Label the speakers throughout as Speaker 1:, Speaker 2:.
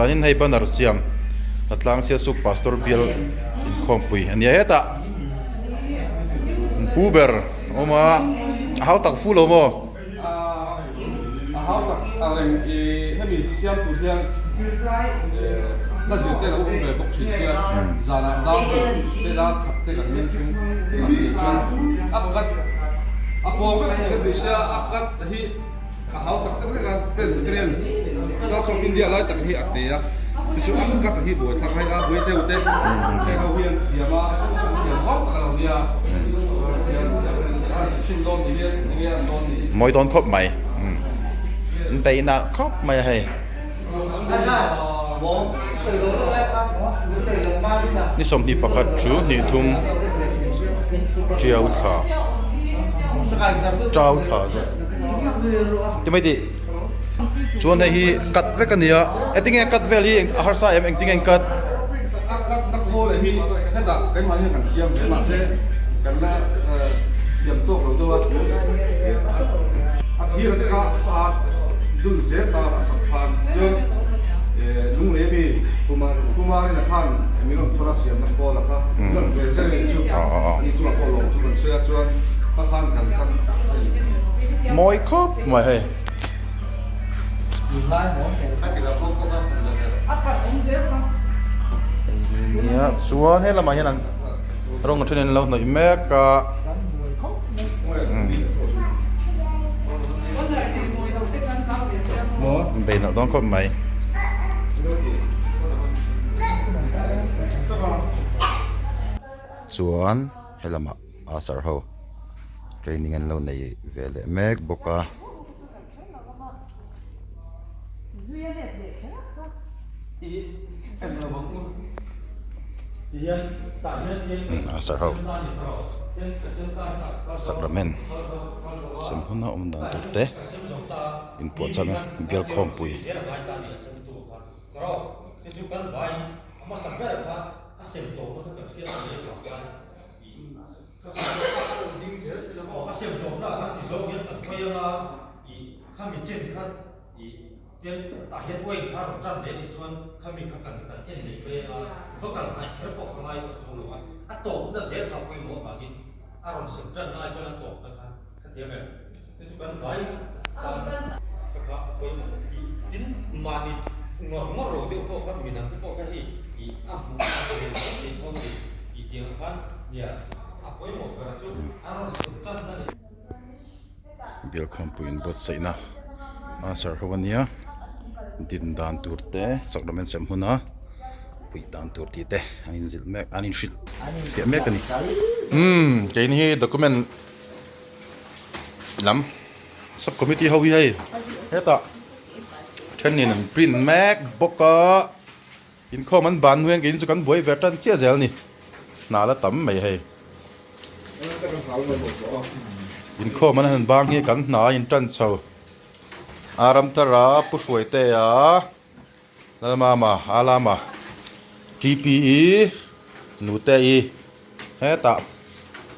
Speaker 1: Zanin hei banner siam Hnatlang Sialsuk Pastor bial inkhawmpui a nia hetah pu ber a awm a, a hau tak fu lo maw?
Speaker 2: A hau tak ang reng i hemi siam tur hian hla zir te lo awm ve bawk thin sia zanah dar te dar khat te kan men thleng a tih chuan a cut a pawng vek a ni kan duh sia a cut hi A hau tak tak vek a, Presbyterian Church of India lai tak hi a te a, tichu a cut hi buai thlak mai a, buai teu te heng ho hi an thiam a, an thiam zawng tak a lo nia, an chhin dawn ni hian enge an dawn ni.
Speaker 1: Mawi dawn khawp mai, an beih nah khawp mai a hei. Ni 21 chu hnih thum tiau thla tau thla zawk ti mai tih chuan hei hi cut vek a ni a engtin nge cut vel hi a harsa em engtin nge an cut.
Speaker 2: A cut na khawl leh hi hetah keimah hian kan siam ve mahse kan la thiam tawk lo deuh a a thir te kha a dul zel ta a sak khan chuan lunglei ami Kumarina khan min rawn thawr a siamna khawl a kha min rawn ve zel anih chu ani chungah pawh lawm thu kan sawi a chuan kha khan kan cut a ni.
Speaker 1: Mawi khawp mai hei. Nia chuan he lamah hian an rawng a then an lo hnawih mek a. Bei loh dawn khawp mai. Chuan he lamah asar ho training an lo nei ve leh mek bawk a. Asar ho sacrament sem huna awm dan tur te inpuahchah na bial khawmpui. Bialkhawmpui inbuatsaihna a serh ho ania din dan tur te sacrament sem huna puih dan tur tih te an inzilh mek an inhrilh fiah mek a ni umm keini hi document lam sub committee ho hi hei hetah thenin an print mek bawk a. Inkhawm an ban hnuaiin keini chu kan buai ve tan chiah zel a ni. Hna la tam mai hei. Inkhawm an han bang hi kan hna a intan chho. Aramthara, Pu Hruaitea, Lalmama, Alama, TPE, Nute-i hetah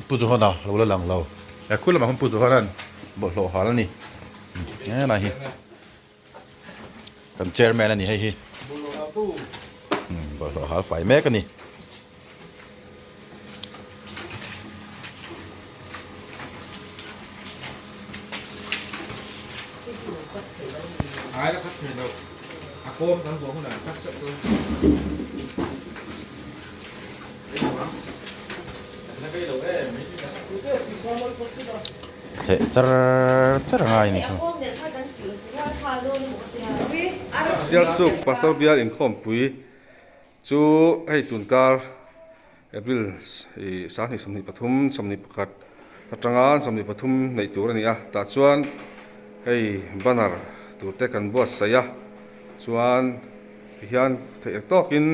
Speaker 1: Pu Johana lo la lang lo. He khul lamah khan Pu Johana'n bawlhhlawh hal a ni. Helai hi. Kan chairman a ni hei hi. Bawlhhlawh hal fai mek a ni. Thleh char char a ngai a ni chu.
Speaker 2: Sialsuk Pastor Bial inkhawmpui chu hei tunkar April ih 23 21 atanga 23 neih tur a ni a tah chuan hei banner tur te kan buatsaih a chuan tihian theih tawkin.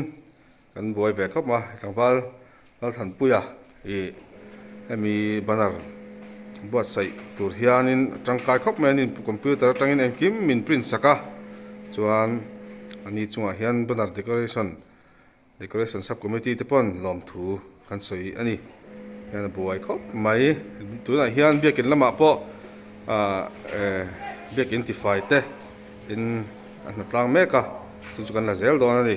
Speaker 2: Kan buai ve khawp a, tlangval Lalthanpuia ih hemi banner buatsaih tur hianin a tangkai khawp mai a ni, computer atangin engkim min print sak a, chuan ani chungah hian banner decoration decoration sub committee te pawn lawmthu kan sawi a ni, hian a buai khawp mai, tunah hian biakin lamah pawh ah eh biakin tifai te in a hna tlang mek a. chu chu kan la zel dawn a ni.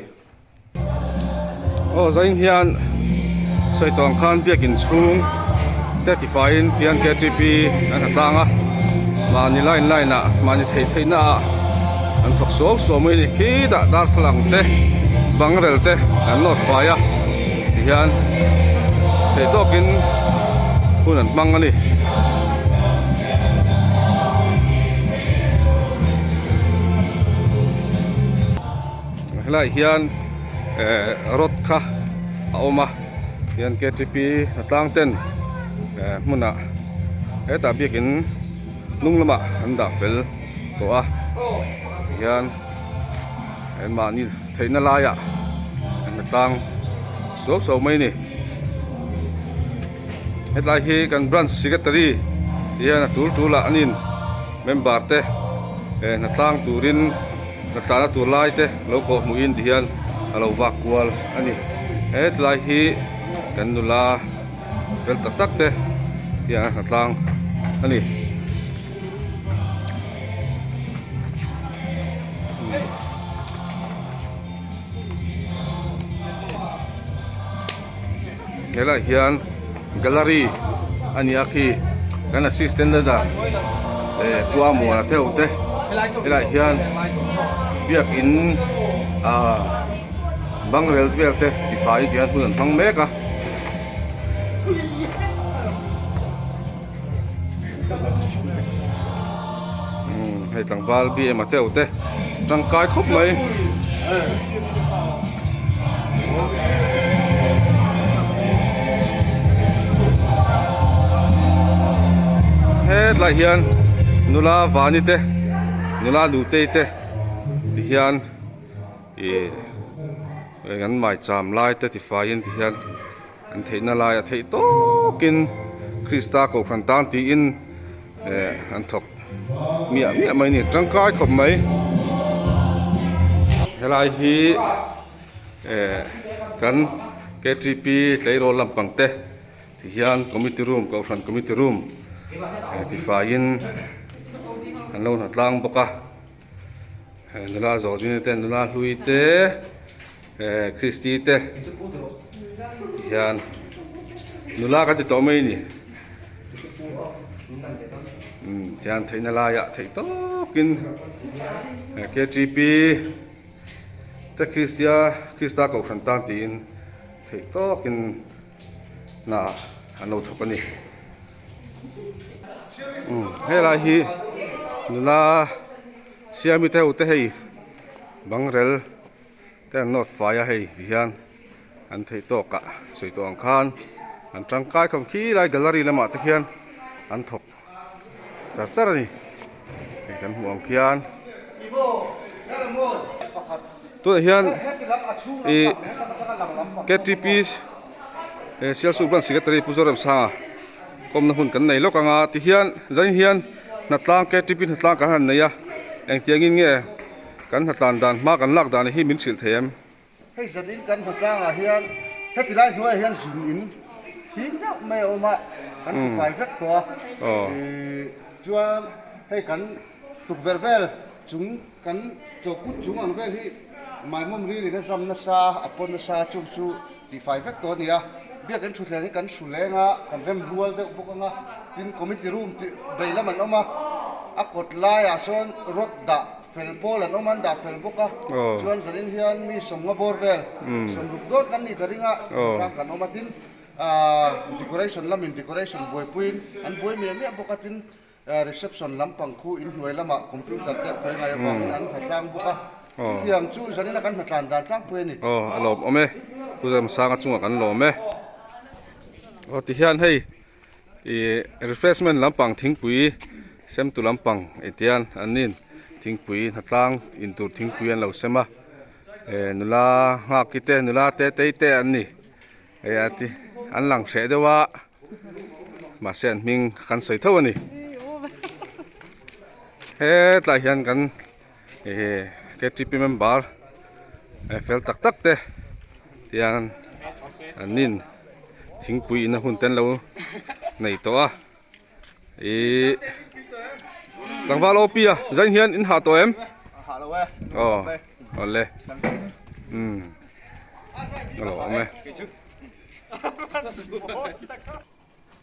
Speaker 2: Aw zain hian sawi tawh ang khan biakin chhung te tifaiin tian ktp an ha tlang a mahni line line ah mahni theih theih na ah an thawk suau suau mai a ni khitah darthlalang te bangrel te an nawt fai a tihian theih tawkin hun an hmang a ni. Helaiah hian eh rod kha a awm a hian ktp hnatlang ten eh hmunah hetah biakin hnung lamah an dah fel tawh a tihian mahni theihna laiah an hnatlang suau suau mai a ni hetlai hi kan branch secretary hian a tul tul ah anin member te eh hnatlang turin. Hnatlana tur lai te lo kawh hmuhin ti hian a lo vak kual a ni. He tilai hi kan nula fel tak tak te hian a hnatlang a ni. Helaiah hian gallery a ni a khi kan assistant leader eh kua muana te ho te helaiah hian biakin ah bangrel vel te tifai tihian hun an hmang mek a. Hei tlangval bm a te ho te tangkai khawp mai. Hetlai hian nula vani te nula nutei te ti hian ih an maicham lai te tifaiin ti hian. An theihna lai a theih tawkin Krista kohhran tan tiin eh an thawk miah miah mai a ni tangkai khawp mai. Helai hi eh kan ktp tleirawl lampang te ti hian committee room kohhran committee room eh tifaiin an lo hna tlang bawk a. Nula zawhdin te nula hlui te eh Christy te hian nula kan ti tawh mai a ni umm tihian theihna laiah theih tawkin ktp te Christia Krista kohhran tan tiin theih tawkin hna an lo thawk a ni. Helai hi nula siami te ho te hei bangrel te an nawt fai a hei ti hian an theih tawk ah sawi tawh ang khan an tangkai khawp khi lai gallery lamah te khian an thawk char char a ni hei kan hmuh ang khian tunah hian ih ktp Sialsuk Branch Secretary Pu Zoremsanga kawmna hun kan nei lawk ang a tihian zanin hian hnatlang ktp hnatlang kan han nei a engtiangin nge kan hnatlan dan hma kan lak dan hi min hrilh thei em?
Speaker 3: Hei zanin kan hnatlangah hian heti lai hnuaiah hian zun in hing deuh mai a awm a, kan tifai vek tawh a, chuan hei kan tukverh vel chung kan chawkut chung ang vel hi maimawm rilin a zam nasa a pawn nasa chung chu tifai vek tawh a ni a, biakin thutthleng hi kan hru leng a, kan rem rual deuh bawk ang a, tin committee room tih bei lam an awm a, a kawt laiah sawn rod dah fel pawl an awm a, an dah fel bawk a, chuan zanin hian mi sawmnga bawr vel sawmruk dawn kan nih ka ring a, tlang kan awm a, tin ahh decoration lamin decoration buaipuiin an buai miah miah bawk a, tin Reception lampang khu inhnuai lamah computer te a khawi ngai avangin an hnatlang bawk a, chutiang chu zanina kan hnatlan dan tlangpui a ni.
Speaker 2: Aw a lawm awm e, Pu Zamsanga chungah kan lawm e. Aw tihian hei ih refreshment lampang thingpui sem tu lampang etian an nin thingpui hnatlang intur thingpui an lo sem a, eh nula nghak te nula te tei te an ni hei a ti an lang hreh deuh a. Mahse an hming kan sawi tho a ni. Hetlai hian kan ktp member fel tak tak te tian an nin thingpui in a hun te an lo nei tawh a. Ihh tlangval OP a zain hian in hah tawh em?
Speaker 3: Hah lo e.
Speaker 2: Aw. Awle. Umm. A lo awm e.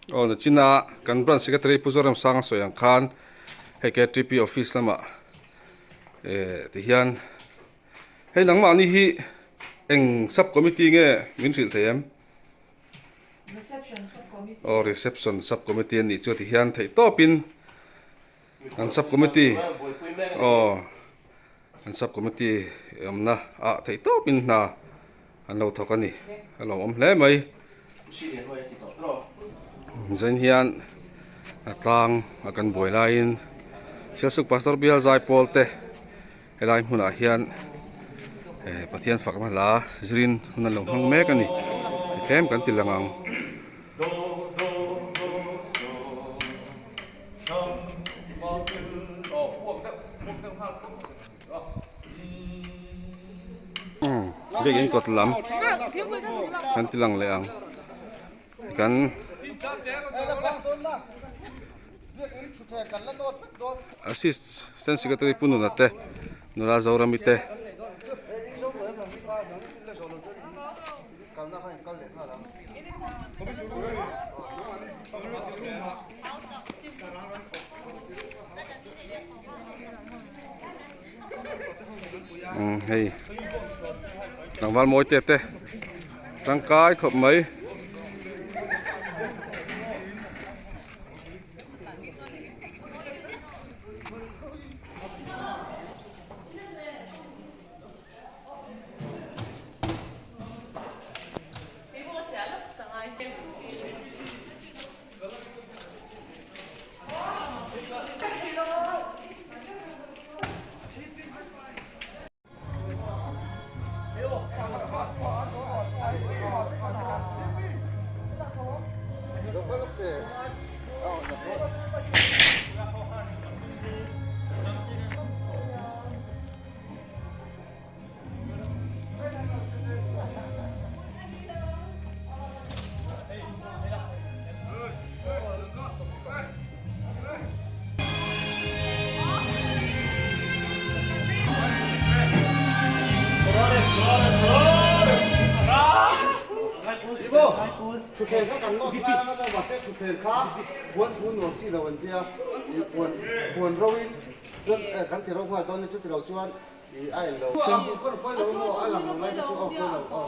Speaker 2: Aw nachina kan branch secretary Pu Zoremsanga sawi ang khan hei KTP office lamah eh tihian hei nangmahni hi eng sub committee nge min hrilh thei em?
Speaker 4: Reception sub committee.
Speaker 2: Aw reception sub committee a nih chu tihian theih tawpin An sub committee aw an sub committee awmna ah theih tawp in hna an lo thawk a ni a lo awm hle mai zain hian a tlang a kan buai laiin Sialsuk pastor bial zaipawl te helai hmunah hian eh Pathian fakna hla zirin hun an lo hmang mek a ni tlem kan ti lang ang. Biakin kawt lam kan ti lang leh ang kan Assistant Secretary Pu Nuna te Nula Zorami te. Umm hei tlangval mawi te te tangkai khawp mai.
Speaker 3: Thutthleng kha kan nawt lai anga maw mahse thutthleng kha puan phu nuam chi lo an tia ih puan puan ro in chuan eh kan ti ro nghal dawn ni chuti lo chuan ih a en lo a lo maw a lang lo lai te chu aw pawi lo aw.